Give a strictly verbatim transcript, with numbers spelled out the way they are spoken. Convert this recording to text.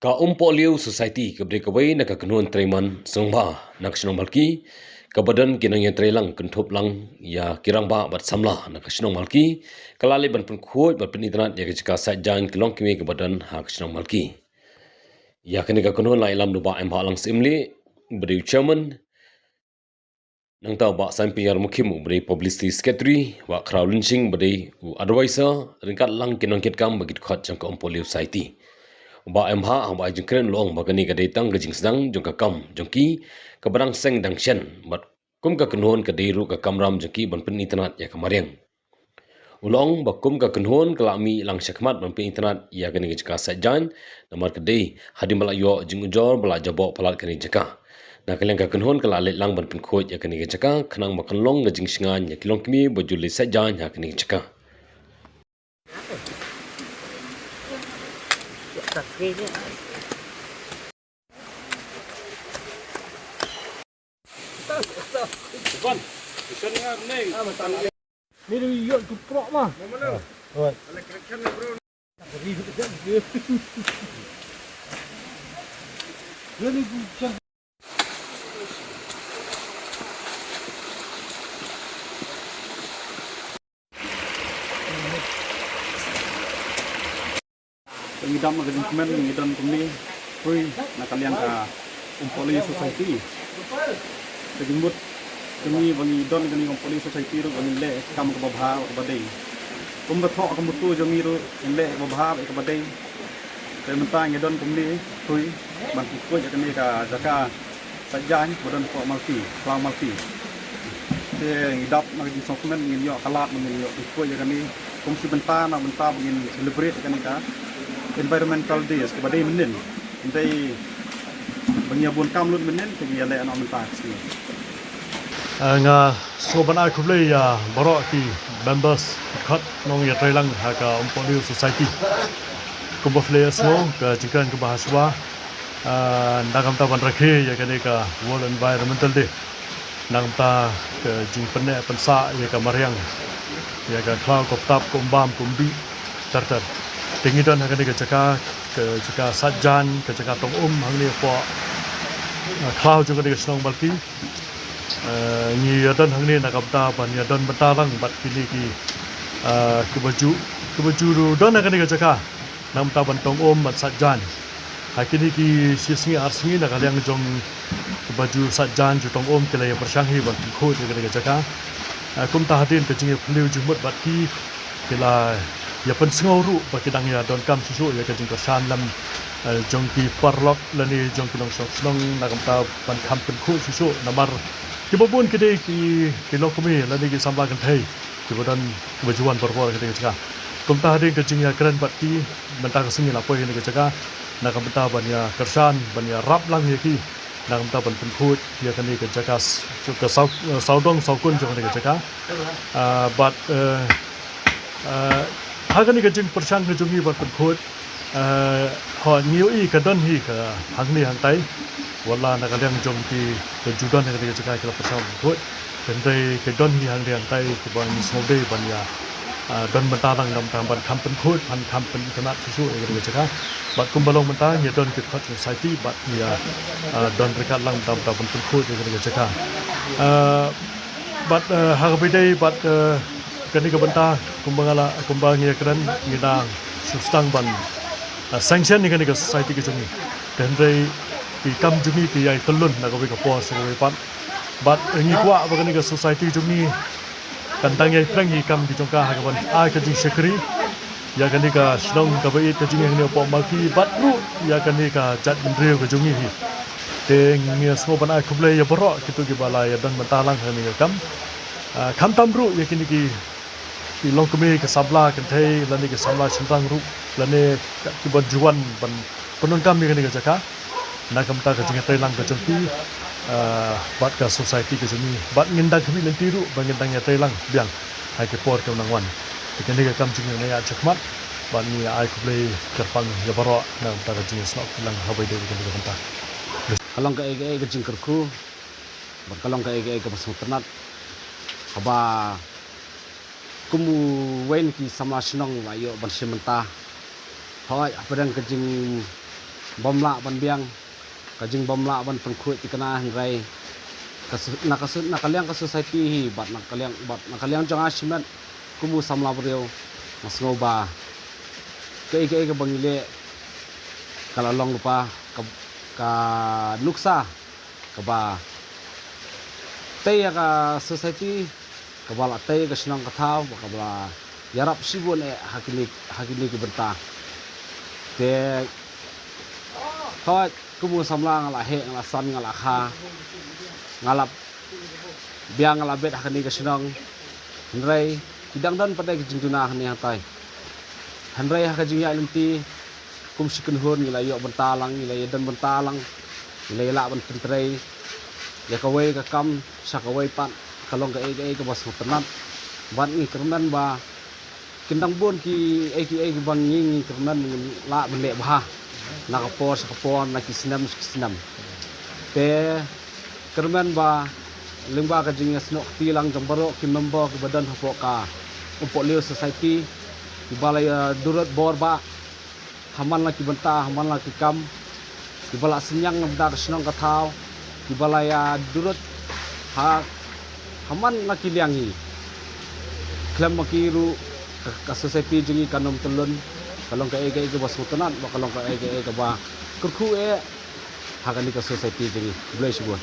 Ka Umpohliew Society kaba dei kawei na ka kynhun treiman sngewbha na ka shnong Malki, kaba don ki nongïatreilang kynthup lang ïa ki rangbah bad samla na ka shnong Malki, ka la leit ban pynkhuid bad pynitynnad ïa ka jaka saitjaiñ ki longkmie kaba don ha ka shnong Malki. Ïa kane ka kynhun la ïalam da u Bah Embhah Langsyiem Lieh, uba dei u chairman, nangta u Bah Sainpynïar Mukhim uba dei publicity secretary, Bah Khrawlynshing uba dei u advisor, ryngkat lang ki nongkitkam bad ki dkhot jong ka Umpohliew Society. U Bah Embhah haba ai jingkren u la ong ba kane ka dei tang ka jingsdang jong ka kam jong ki kaba dang seng dang shen, bad kum ka kynhun ka dei ruh ka kamram jong ki ban pynitynnad ïa ka mariang. U la ong ba kum ka kynhun ka la mih lang shakhmat ban pynitynnad ïa kane ka jaka saitjaiñ, namar ka dei hadien ba la ïoh jingujor ba la jaboh palat kane ka jaka. Na ka liang ka kynhun ka la leit lang ban pynkhuid ïa kane ka jaka, khnang ba kan long ka jingshngaiñ ïa ki longkmie ba ju leit saitjaiñ ha kane ka jaka. Ngi dap na ka jingkmen, ngi don kumne, hui, na ka liang ka Umpohliew Society. Ka jingmut jong ngi ba ngi don kane ka Umpohliew Society ruh ba ngin leh kam kaba bha kaba dei. Kumba thoh ka motto jong ngi ruh, ngin leh kaba bha kaba dei. Te mynta ngi don kumne, hui, ban pynkhuid ïa kane ka jaka saitjaiñ ba don hapoh Malki, Khlaw Malki. Te ngi dap na ka jingsngewkmen, ngin ïoh ka lad ba ngin ïoh pynkhuid ïa kane kum shi bynta na bynta ba ngin celebrate ïa kane ka Environmental Day kaba dei mynnin. Hynrei ba ngi ïa bun kam lut mynnin, te ngi ïa leh noh mynta ka sngi. Ah, nga sngewbha ban ai khublei ïa baroh ki members, ki dkhot nongïatreilang ha ka Umpohliew Society. Kumba phi la ïohsngew ka jingkren kaba hashwa, ah, na ka bynta ban rakhe ïa kane ka World Environmental Day, na ka bynta ka jingpynneh pynsah ïa ka mariang, ïa ka khlaw, ka btap, ka umbam, ka umbih, ter ter. Te ngi don ha kane ka jaka, ka jaka saitjaiñ, ka jaka tong um hangne hapoh, ah, khlaw jong kane ka shnong Malki. Eh, ngi ïa don hangne na ka bynta ban ïa don bynta lang bad kine ki, eh, kiba ju, kiba ju don ha kane ka jaka na ka bynta ban tong um bad saitjaiñ. Ha kine ki shi sngi ar sngi na ka liang jong kiba ju saitjaiñ, ju tong um, ki la ïa pyrshang hi ban pynkhuid ïa kane ka jaka. Eh, kumta hadien ka jingïaphylliew jingmut bad ki, ki la ïa pynsngew ruh ba ki dang ïa donkam shuh shuh ïa ka jingkyrshan lem, eh, jong ki paralok lane jong ki nongshong shnong na ka bynta ban kham pynkhuid shuh shuh, namar kiba bun ki dei ki, ki longkmie lane ki samla kynthei kiba don, kiba ju wan barabor ha kane ka jaka. Kumta hadien ka jingïakren bad ki, mynta ka sngi la poi ha kane ka jaka na ka bynta ban ïa kyrshan, ban ïarap lang ïa ki na ka bynta ban pynkhuid ïa kane ka jaka s-, ka saw-, sawdong sawkun jong kane ka jaka. Ah, bad, eh, eh, ha kane ka jingpyrshang ka jong ngi ban pynkhuid, eh, ho, ngi ïohi ka don hi ka hangne hangtai, wat la na ka liang jong ki, ka ju don ha kane ka jaka ki la pyrshang ban pynkhuid. Hynrei ka don hi hangne hangtai kaba ngi sngewdei ban ïa, ah, don bynta lang na ka bynta ban kham pynkhuid, ban kham pynitynnad shuh shuh ïa kane ka jaka. Bad kumba long mynta ngi don ki dkhot society bad ngi ïa, ah, don ryngkat lang na ka bynta ban pynkhuid ïa kane ka jaka. Ah, bad, eh, ha kaba ïadei bad, eh, kane ka bynta, kumba nga la, kumba ngi ïakren, ngi dang shu sdang ban, eh, sanction ïa kane ka society ka jong ngi. Te hynrei ki kam jong ngi ki ïai tyllun na kawei ka por sha kawei pat. Bad, eh, ngi kwah ba kane ka society jong ngi kan dang ïai pyrshang ïa ki kam ki jong ka ha kaban ai ka jingshakri ïa kane ka shnong kaba ïeit ka jong ngi hangne hapoh Malki bad ruh ïa kane ka jaitbynriew ka jong ngi hi. Te ngi sngewbha ban ai khublei ïa baroh kito kiba la ïa don bynta lang ha kane ka kam. Ah, khamtam ruh ïa kine ki, ki longkmie, ki samla kynthei lane ki samla shynrang ruh lane kiba ju wan ban pyndonkam ïa kane ka jaka na ka bynta ka jingïatreilang ka jong ki, ah, bad ka society ka jong ngi. Bad ngin dang khmih lynti ruh ba ngin dang ïatreilang biang ha ki por kiba nang wan. Te kane ka kam jong ngi ngi ïa shakmat bad ngi ïa ai khublei kyrpang ïa baroh na ka bynta ka jingïasnoh kti lang ha kaba ïadei bad kane ka bynta. Ka long kaei kaei ka jingkyrkhu bad ka long kaei kaei kaba sngewtynnat haba kum uwei na ki samla shnong la ïoh ban shim bynta. Hooid, hapdeng ka jing, bym lah ban biang, ka jingbym lah ban pynkhuid thikna, hynrei ka su-, na ka su-, na ka liang ka society hi bad na ka liang, bad na ka liang jong nga shimet kum u samla briew, nga sngew ba kaei kaei kaba ngi leh ka la long lypa ka, ka nuksa kaba tei ïa ka society, kaba la tei ïa ka shnong ka thaw, kaba la ïarap shibun eh ha kine, ha kine ki bynta. Te hooid, kum u samla nga la heh, nga la san, nga la kha, nga la biang, nga la bet ha kane ka shnong. Hynrei ki dang don pat de ki jingduna hangne hangtai. Hynrei ha ka jingïaid lynti kum shi kynhun ngi la ïoh bynta lang, ngi la ïadon bynta lang, ngi la ïalah ban pyntrei ïa kawei ka kam sha kawei pat, ka long kaei kaei kaba sngewtynnat. Bad ngi kyrmen ba kin dang bun kiei kiei kiba ngi, ngi kyrmen ngi lah ban leh bha na ka por sha ka por, na ki snem sha ki snem. Te kyrmen ba lyngba ka jingïasnoh kti lang jong baroh ki member kiba don hapoh ka Umpohliew Society, kiba la ïa durut bor ba ha man la ki bynta, ha man la ki kam, kiba la synñiang na bynta ka shnong ka thaw, kiba la ïa durut ha, ha man la ki liang hi. Khlem ma ki ruh ka, ka society jong ngi kan ym tyllun, ka long kaei kaei kaba sngewtynnat, ba ka long kaei kaei kaba kyrkhu eh ha kane ka society jong ngi. Khublei shibun.